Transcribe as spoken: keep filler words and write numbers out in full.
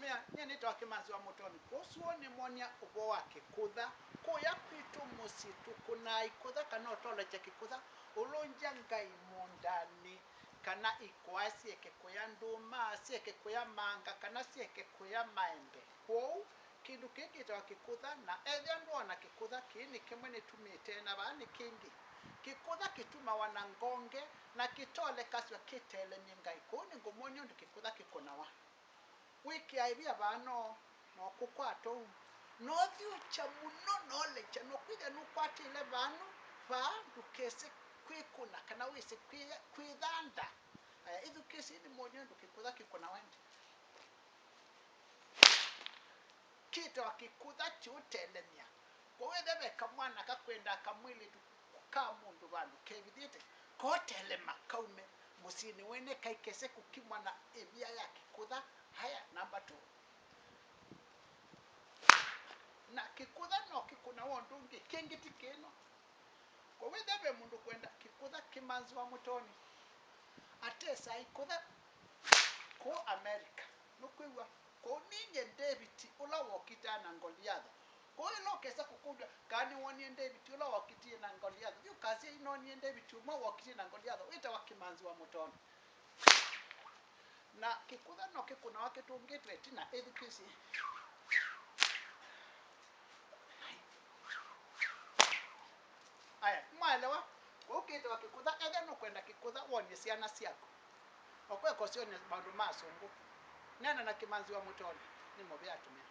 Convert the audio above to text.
Nyie nĩtawa Kĩmanzi wa Mũtoni. Kwoou nĩmwonia ũvoo wa kĩkũtha. Kũya kwitũ mũsyĩ tũkũnaa ikũtha kana ũtolekya kĩkũtha, ũlũngya ngai mũũndanĩ, kana ikũa syeke kũya ndũma, syeke kũya maanga, kana syeke kũya maembe. Kwoou kĩndũ kĩĩ kĩtawa kĩkũtha, na ethĩwa ndwoona kĩkũtha, kĩĩ nĩ kĩmwe nĩtumĩte na vaa nĩ kĩngĩ. Kĩkũtha kĩtumawa na ngonge, na kĩtolekasw'a kĩtelemye ngai. Kwoou nĩngũmwony'a ũndũ kĩkũtha kĩkũnawa. Wĩkĩa ĩvia vaa no, no kũkwata ũu. Nothyũkya mũno, nolekya, nokwĩthĩa nũkwatĩle vaa no, vaa ndũkese kwĩkũna kana wĩse kwĩ-, kwĩthanda. Aya, ĩthukĩĩsye nĩmwony'e ũndũ kĩkũtha kĩkũnawa ĩndĩ. Kĩtawa kĩkũtha kĩũtelemya. Kwoou ethĩwa ve kamwana kakwenda kamwĩlĩtu ka mũndũ vandũ kevithĩte, kotelema kaume mũsyĩnĩ wene kaikese kũkimwa na ĩvia ya kĩkũtha. Haya, number two. Na kĩkũtha no kĩkũnawa ũndũ ũngĩ, kĩngĩ ti kĩno. Kwoou ethĩwa ve mũndũ kwenda kĩkũtha Kĩmanzi wa Mũtoni, atesaa ikũtha kũu America. Nũkwĩw'a? Kũu ninyie Ndeviti ũla wokitie na Ngoliatho. Kwoou ĩla ũkesa kũkũlw'a kana nĩwonie Ndeviti ũla wokitie na Ngoliatho, yu ũkasya, "Ĩĩ noonie Ndeviti ũmwe wokitie na Ngoliatho, wĩtawa Kĩmanzi wa Mũtoni." Na kĩkũtha no kĩkũnawa kĩtũngĩtwe ĩtina, ĩthukĩĩsye. Aya, mwaelewa? Kwoou kĩtawa kĩkũtha. Ethĩwa nũkwenda kĩkũtha, wonie syana syaku. Ũkweka ũsyonia maũndũ ma asũngũ. Neena na Kĩmanzi wa Mũtoni, nĩ mũvea atumĩa.